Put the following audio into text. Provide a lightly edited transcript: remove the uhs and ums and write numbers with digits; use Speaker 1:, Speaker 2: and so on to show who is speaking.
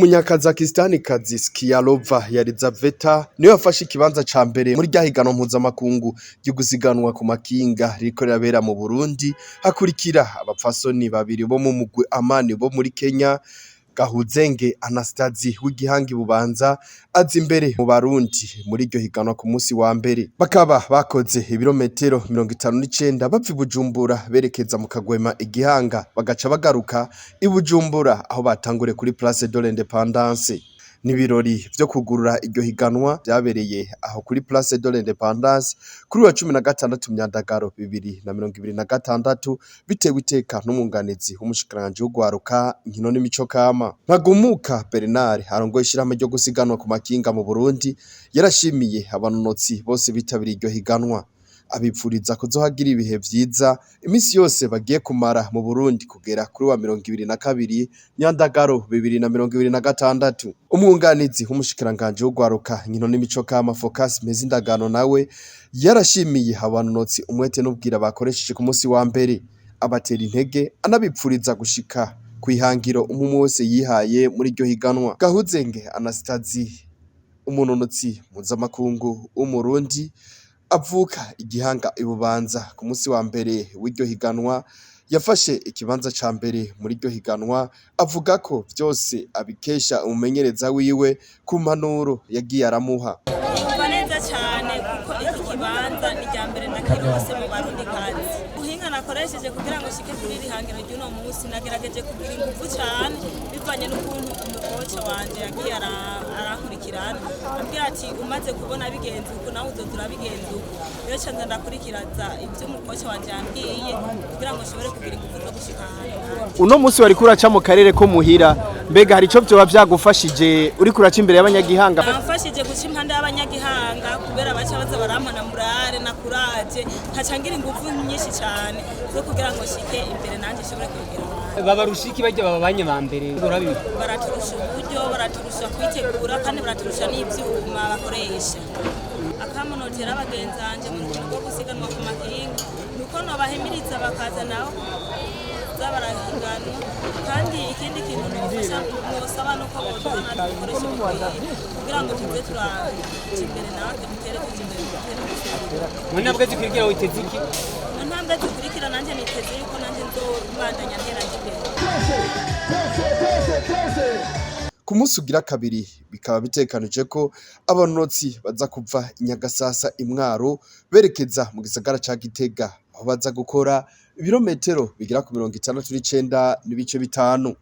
Speaker 1: Umunyakazakistanikazi Skiyalova Yelizaveta niwe yafashe ikibanza ca mbere muri rya higanwa mpuzamakungu ryo gusiganwa ku makinga ririko rirabera mu Burundi, hakurikira abapfasoni babiri bo mu mugwi Amani bo muri Kenya. Gahuzenge Anastasie w'Igihangi Bubanza aza imbere mu Barundi muri iryo higanwa ku munsi wa mbere. Bakaba bakoze ibirometero 59 bava i Bujumbura berekeza mu Kagwema Igihanga, bagaca bagaruka i Bujumbura aho batanguriye kuri Place de l'Independance. N'ibirori vyo kugurura iryo higanwa vyabereye aho kuri Place de l'Independance kuri wa 16 Myandagaro 2026, bitewe iteka n'umwunganizi w'umushikiranganji w'ugwaruka, inkino n'imico kama. Ntagumuka Bernard arongoye ishirahamwe ryo gusiganwa ku makinga mu Burundi yarashimiye abanonotsi bose bitabiriye iryo higanwa, abipfuriza kuzohagira ibihe vyiza imisi yose bagiye kumara mu Burundi kugera kuri wa 22 Nyandagaro 2026. Umwunganizi w'umushikiranganji w'ugwaruka, inkino n'imico kama Focus Mpezindagano nawe yarashimiye abanonotsi umwete n'ubwira bakoresheje ku munsi wa mbere, abatera intege anabipfuriza gushika kw'ihangiro umwe wese yihaye muri iryo higanwa. Gahuzenge Anastasie, umunonotsi mpuzamakungu w'Umurundi avuka Igihanga Ibubanza, ku munsi wa mbere w'iryo higanwa yafashe ikibanza ca mbere muri iryo higanwa, avuga ko vyose abikesha umumenyereza wiwe ku mpanuro yagiye aramuha.
Speaker 2: Numva neza cyane kuko iki kibanza ni irya mbere ndakirose mu Barundi kazi. Ubuhinga nakoresheje kugira ngo nshike kuri iri hangiro ry'uno munsi, nagerageje kugira ingufu cyane bivanye n'ukuntu umukoca wanje yagiye arankurikirana, ambwira ati: "Umaze kubona bigenze uku, nawe uzoza urabigenza uku." Rero ca nza ndakurikiza ibyo umukoca wanje yambwiye kugira ngo nshobore kugira ingufu zo gushika ahantu nanje.
Speaker 3: Uno munsi wariko uraca mu karere ko muhira, mbega hari ico vyoba vyagufashije uriko uraca imbere y'abanyagihanga?
Speaker 2: Bamfashije guca impande y'abanyagihanga kubera baca baza barampana morale na courage, nkaca ngira ingufu nyinshi cyane zo kugira ngo nshike imbere nanjye nshobore kwegera abandi.
Speaker 4: Babarusha iki bajya babanye ba mbere urabizi?
Speaker 2: Baraturusha uburyo, baraturusha kwitegura, kandi baraturusha n'ivyuma bakoresha. Akamunotera bagenzi banje mu rukino rwo gusiganwa ku makinga nuko nobahimiriza bakaza nabo kuza barahiganwa. Kandi ikindi kintu nofasha, nosaba, nuko boduha natwe ibikoresho bikwiye kugira ngo tuze turaja imbere natwe, dutere tuja imbere, dutere dusubira.
Speaker 4: Mu ntambwe zikurikira witeze iki?
Speaker 2: Mu ntambwe zikurikira nanjye niteze yuko nanjye nzobandanya ntera nja imbere.
Speaker 1: Ku munsi ugira kabiri bikaba bitekanije ko abanonotsi baza kuva i Nyagasasa Imwaro berekeza mu gisagara ca Gitega, aho baza gukora ibirometero bigera ku 69.5.